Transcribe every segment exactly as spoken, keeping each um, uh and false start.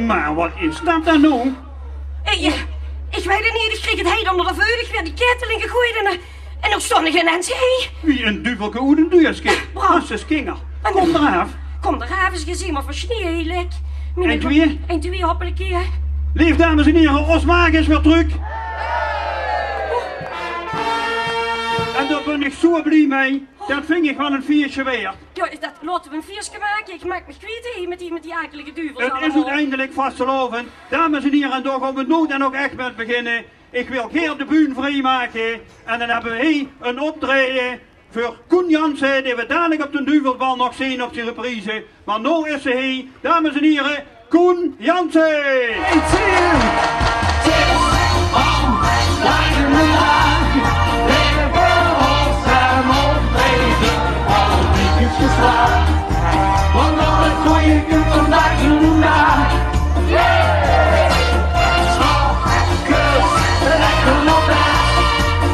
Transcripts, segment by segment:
Mer waat is det dan noe? Ich, eh, ich weit 't neet, ich kreeg 't heit ónger de veut, ich waer die kaetel ingegoejd en, eh, en noe stóng ich inens hie. Wie ein duvelke oet ein duueske. Bram. Hasses kinger. Kóm d'raaf. Kóm d'raaf, is gezeen mer van snie, hè, lek. Ein, twieë. Ein, twieë, hoppelik, hè. Leef dames en hiere, ós Maag is weer trök. En dao bön ich zo blie mei. Det vinj ich waal ein fieske waerd. Jao, det, laote v'r ein fieske make. Ich maak mich kwiet, hè, mit die, mit die akelige duvel allemaol. 't Is oeteindelik vastelaovend. Dames en hiere, en dao gaon v'r noe dan ouch ech mit beginne. Ich wil gaer de bühne vrie make. En dan höbbe v'r hie ein optraeje veur Koen Jansen, dae v'r dalik op de Duvelsbal nog zeen op zien reprise. Mer noe is 'r hie, dames en hiere, Koen Jansen!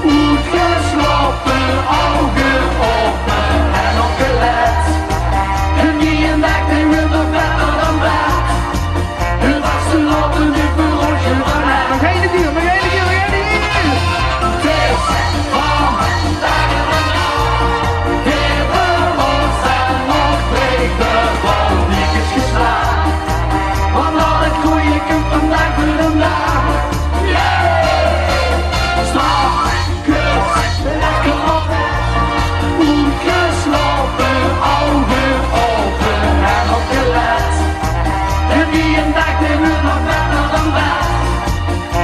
Oetgeslaope, ouge aope en opgelet. En die en daag, dae weurt nog beter dan det. De vastelaovend, de verroosje van het. Nog eine kier, nog eine kier, nog eine kier. Het is vandaag de dag. Weer verroosd en opbreken, van die is geslaagd. Want al het goeie kump vandaag weer omlaag. Strak, kurs, lekker op. Oetgeslaope, ouge aope en opgelet. En die en daag, dae weurt nog beter dan det.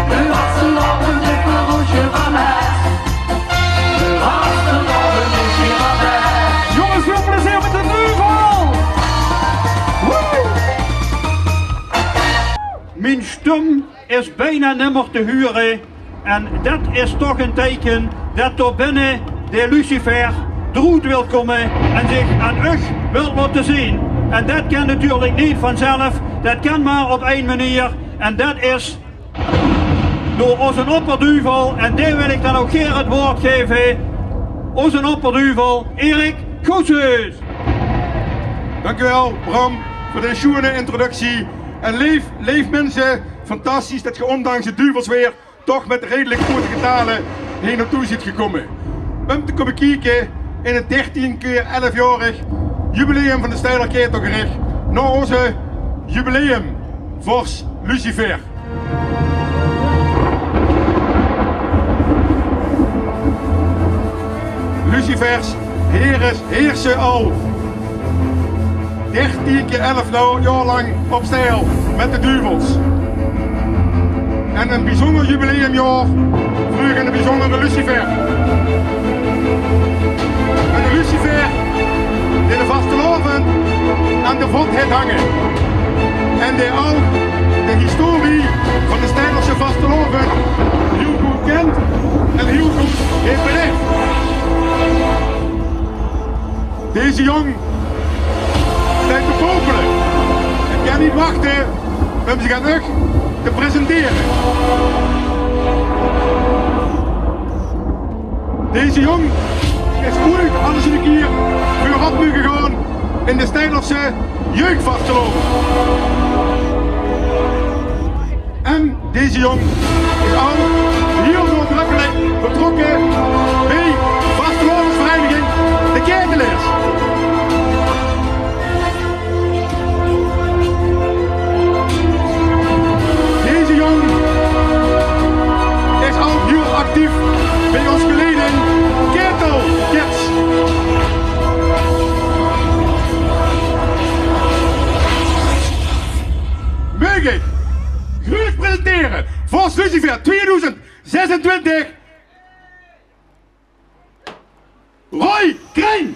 De vastelaovend, de verroosje van het. De vastelaovend is hie al. Jónges, väöl plezeer mit de Duvel! Woe! Mien stum is bienao nimmer te hure. En det is toch ein teike det dao binne de Lucifer d'roet wil kómme en zich aan uch wil laote zeen. En det kan natuurlik neet vanzelf, det kan mer op ein meneer. En det is door ózzen opperduvel. En dae wil ich dan ouch gaer 't waord gaeve. Ózzen opperduvel, Erik Goossens. Dank u wel, Bram, veur de sjoene introductie. En leef, leef minse, fantastisch det ge ondanks 't duvelsweer toch mit redelik groete getale hie nao toe zeet gekómme. Um te kómme kieke in 't dertien kier elfjaorig jubileum van de Steiler Kaetelgerich nao ózze jubileumvors Lucifer. Lucifers, heres, heerse al dertien kier elf jaor lang op Steil mit de Duvels. En ein biezónger jubileumjaor veur eine biezóngere Lucifer. Eine Lucifer dae de vastelaovend aan de vot haet hange. En dae ouch de historie van de Steilerse vastelaovend hiel good kint en hiel good haet belaef. Deze jóng steit te popele. Ich kan neet wachte um zich aan uch te presentere. Deze jóng is oeit al ins eine kier veurop moge gaon in de Steilerse jeugdvastelaovend. En deze jóng is al hiel noodrukkelijk betrokke bie vastelaovesvereiniging De Kaetelaers. Deze jóng is al hiel actief bie ós geleide Kaetelkids. Maag ich gruuelik presentere, vors Lucifer tweedoezend zesentwintig, Roy Krijn.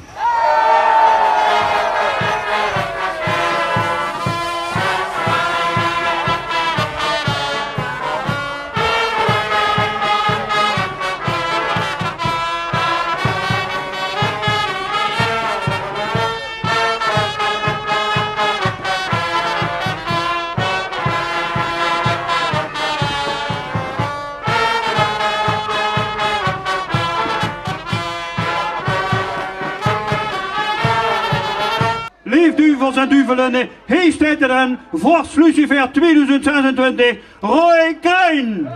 Duvels en duvelinne, hie steit 'r dan, vors Lucifer tweeduizend zesentwintig, Roy Krijn.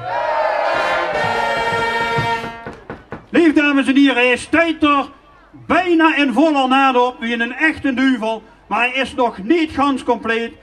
Leef dames en hiere, hae steit 'r bijna in vol ornaat op wie 'nen echte duvel, maar hae is nog neet gans compleet.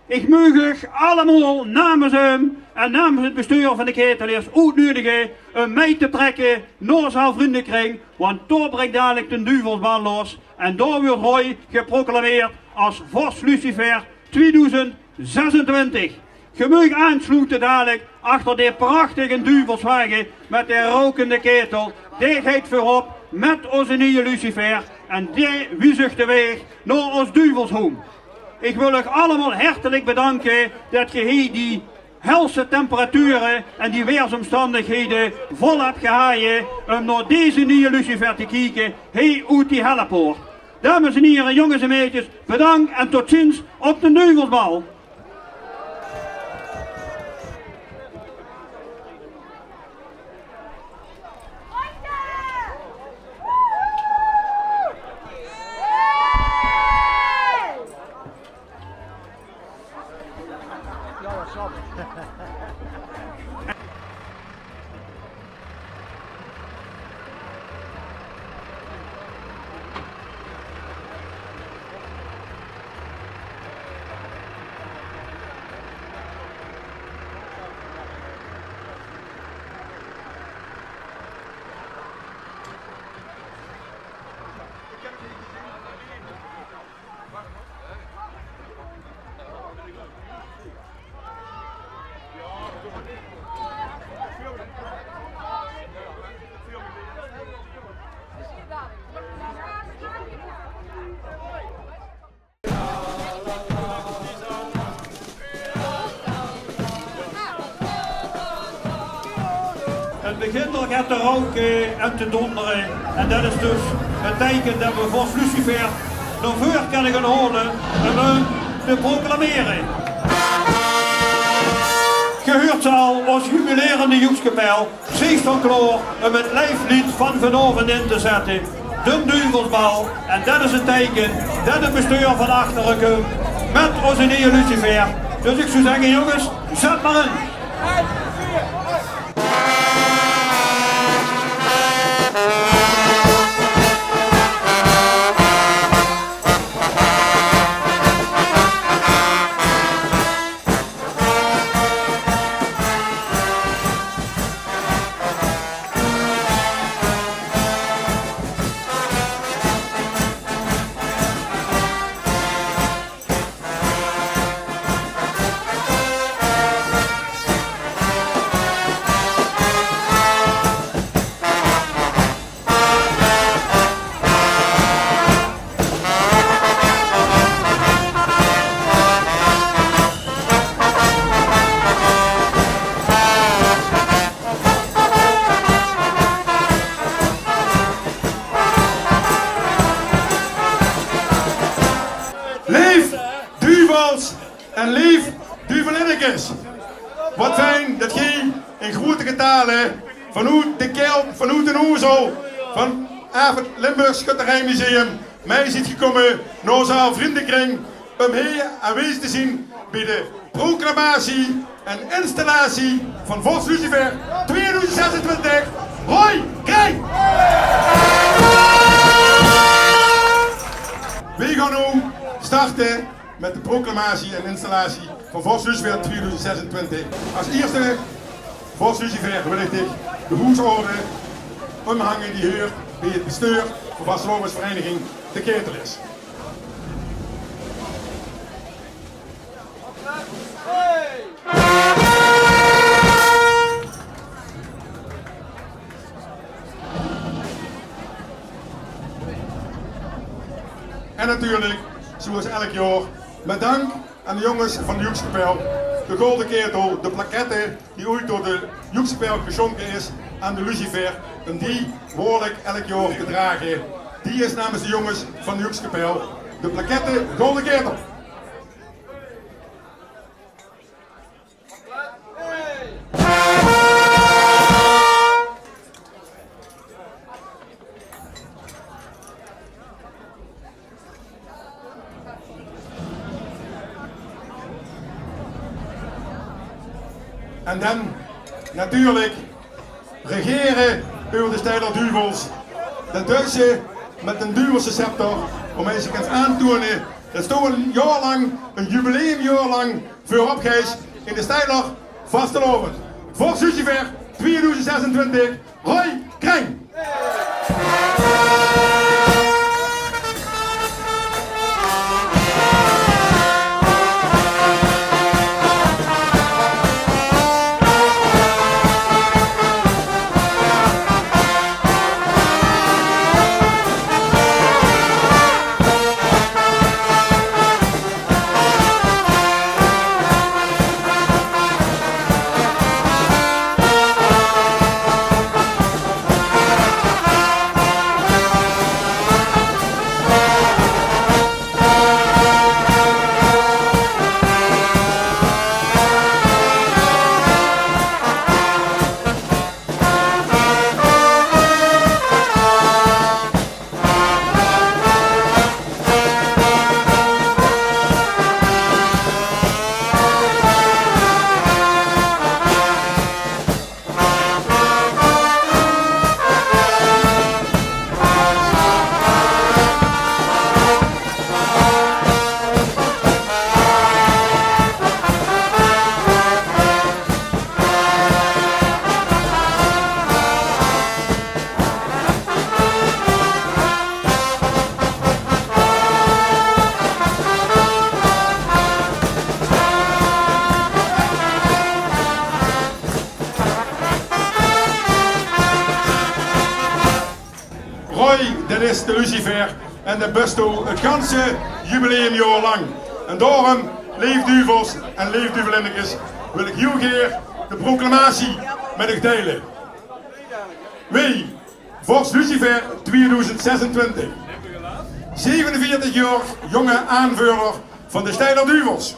Ich maag uch allemaol namens häöm en namens 't bestuur van de Ketelaers oetnudige um mei te trèkke nao zaal Vriendekring, want dao brik dalik d'n duvelsbal los en dao wuuert Roy geproclameerd es vors Lucifer tweeduizend zesentwintig. Ge maag aansloete dalik achter de prachtige duvelswage mit de rookende ketel. Dae geit veurop mit ózze nieje Lucifer en dae wiest uch de waeg nao ós duvelshoom. Ich wil uch allemaol hertelik bedanke det ge hie die helse temperature en die waersomstandighede vol höb gehaje um nao deze nieje Lucifer te kieke, hie oet die hellepoort. Dames en hiere, jónges en meidjes, bedank en tot ziens op d'n duvelsbal. Het begint al get te rouke en te dondere. En det is dus het teike det we vors Lucifer nao veur kenne gaon haole um hem te proclamere. Ge huurt ze al, ós jubilerende joekskapel. Zeet dan klaor um het lieflied van vanaovend in te zette. D'n duvelsbal. En det is het teike det het bestuur van achteren kump mit ózze nieje Lucifer. Dus ich zou zegge, jónges, zet maar in. Leef duvels en leef duvelinnekes. Wat fijn det geej in groete getale vanoet de kelder, vanoet d'n oezel van Avert Limburgs Schutterijmuseum mei zeet gekómme nao zaal Vriendekring um hie aanwezig te zien bie de proclamatie en installatie van vors Lucifer tweeduizend zesentwintig, Roy Krijn. Weej gaon noe starte mit de proclamatie en installatie van vors Lucifer tweeduizend zesentwintig. Es ierste, vors Lucifer, wil ich dich de hoesorde umhange die huurt bie het bestuur van vastelaovesvereiniging De Ketelaers. En natuurlik, zoeas elk jaor, mit dank aan de jónges van de joekskapel, de Golde Ketel, de plaquette die oeit door de joekskapel gesjónke is aan de Lucifer en die woeërlik elk jaor te drage, die is namens de jónges van de joekskapel de plaquette Golde Ketel. En dan natuurlik regere euver de Steiler Duvels. Det duis se mit de Duvelse scepter, wo se kins aantoene det se ein jaor lang, ein jubileumjaor lang, veurop geis in de Steiler vastelaovend. Vors Lucifer twieëdoezend zesentwintig, Roy Kreng. Roy, det is de Lucifer en det bös doe 't ganse jubileumjaor lang. En daorum, leef Duvels en leef Duvelinnekes, wil ich hiel gaer de proclamatie mit uch deile. Wej, Vors Lucifer twieëdoezend zesentwintig. Zevenenveertig jaor jónge aanveurder van de Steiler Duvels.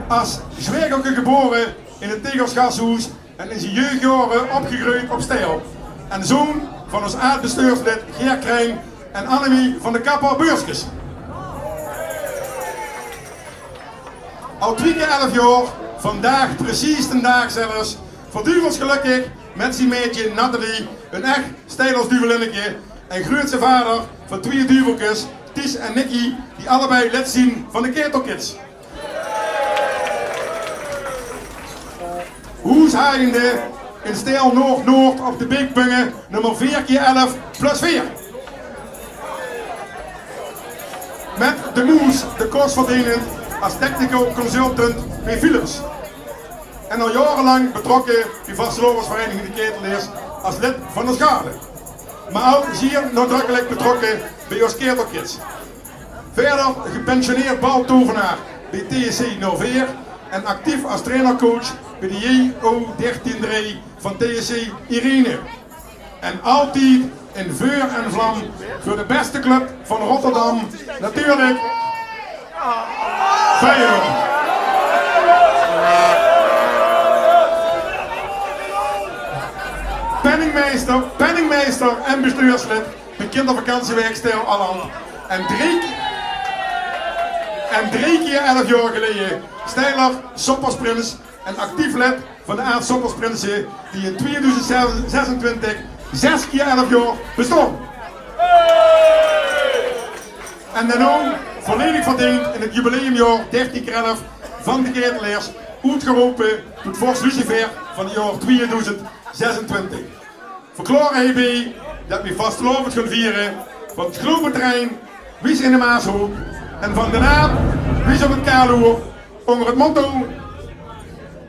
As Zjwägerke gebore in 't Tegelschashoes en in zien jeugdjaore opgegreujd op Steil. En zoon van ós aad-bestuurslid Ger Kreng en Annemie van de Kapper Beurskes. Al twieë kier elf jaor, vandaag precies den daag zelfs, verduvels gelökkig mit zien maedje Nathalie, ein ech Steilers duvelinneke en gruuetse vader van twieë duvelkes, Ties en Nicky, die allebei lid zien van de Ketelkids. Hoeshaajende in Steil Noord-Noord op de Beekpunge, nummer veer kier elf plus veer. Mit de Moes de kos verdenend as technical consultant bie Philips. En al jaorelang betrokke bie vastelaovesvereiniging De Keteleers as lid van de garde. Mer ouch zier noodrökkelik betrokke bie ós Ketelkids. Wiejer gepensioneerd baltovenaar bie TSC nul veer en actief as trainercoach bie de J O dertien drie van TSC Irene. En altied in veur en vlam veur de bèste club van Rotterdam, natuurlik Feyenoord. Penningmeister, penningmeister en bestuurslid bie kindervakantiewerk Steil Aland. En drie, en drie kier elf jaor geleje Steiler Soppersprins en actief lid van de Aad Soppersprinse, die in twieëdoezend zesentwintig zes kier elf jaor bestoon. En dan ouch volledig verdeend in 't jubileumjaor dertien kier elf van de Keteleers, oetgerope tot vors Lucifer van 't jaor twieëdoezend zesentwintig. Verklaore hiebie det v'r vastelaovend gaon viere van 't Globeterrein, wies in de Maashook, en van de Naap, wies op 't Kaaloer, ónger 't motto: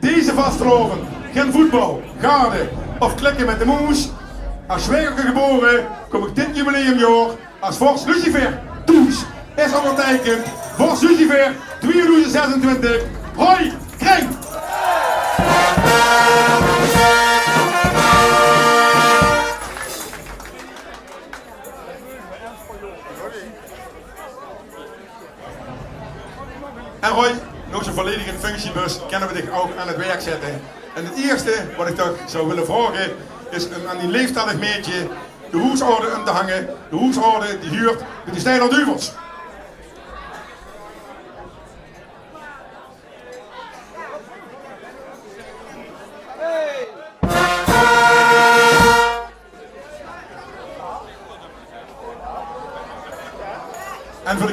deze vastelaovend, gen voetbal, garde of klikke mit de moes. As Zjwägerke gebore, kóm ich dit jubileumjaor as vors Lucifer thoes. Is óngerteikend vors Lucifer twieëdoezend zesentwintig, Roy Kreng. En Roy, noe se volledig in functie bös, kinne v'r dich ouch aan 't werk zètte. En 't ierste waat ich toch zou wille vraoge, is óm aan dien leeftallig maedje de hoesorde óm te hange. De hoesorde die huurt bie de Steiler Duvels.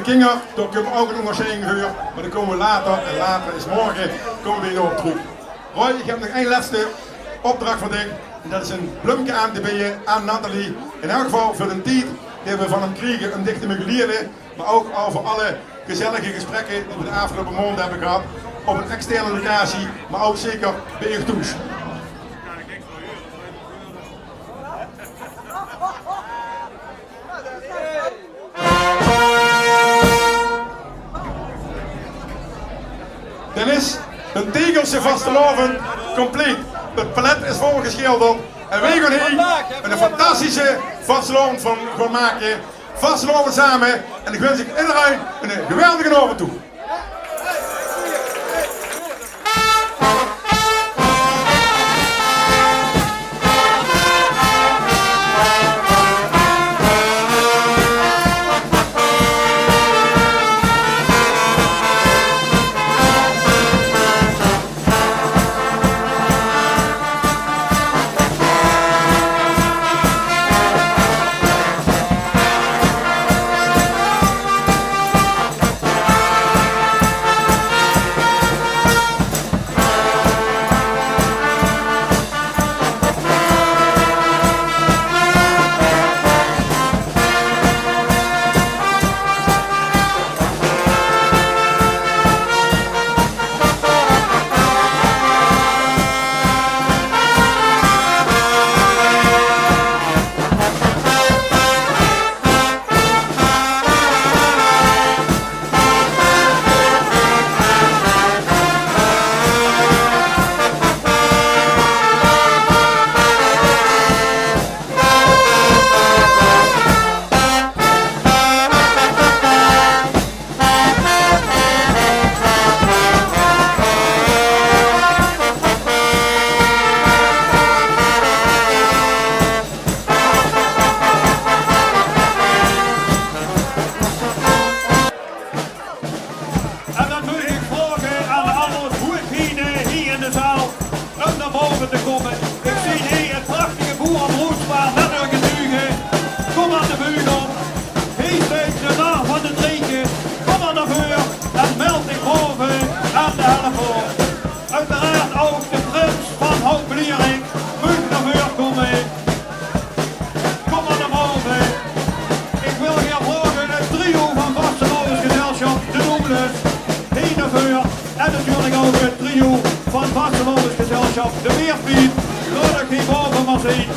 Kinger, dao kump ouch 'n óngersjeiding veur, mer dao kómme v'r later, en later is morge, kómme v'r dao op trök. Roy, ich höb nog ein lèste opdrach veur dich. En det is ein bleumke aan te beje aan Nathalie. In eder geval veur de tied dae v'r van häör kriege óm dich te moge liere, mer ouch al veur alle gezellige gesprekke die v'r de aafgeloupe maonde höbbe gehad. Op ein externe locatie, mer ouch zeker bie uch thoes. Dan is de Tegelse vastelaovend compleet. Het palet is volgesjilderd en weej gaon hie ein fantastische vastelaovend van, van make. Vastelaovend same en ich wins ederein ein geweldige aovend toe. En dan mót ich vraoge aan alle hoeëgheden hie in de zaal óm nao bove te kómme. Ich zeen hie het prachtige boerebroedspaar mit häör getuge. Kóm aan de bühne op. Hie steit de nar van de Dreke. Kóm mer nao veur en meld dich bove aan de hellepoort. Oeteraard ouch de prins van Hout Blierik mót nao veur kómme. Kóm mer nao bove. Ich wil hie vraoge het trio van vastelaovesgezelsjap De Doeles hie nao veur. En natuurlik ouch het trio van vastelaovesgezelsjap De Weerpiet. Laot uch hie bove mer zeen.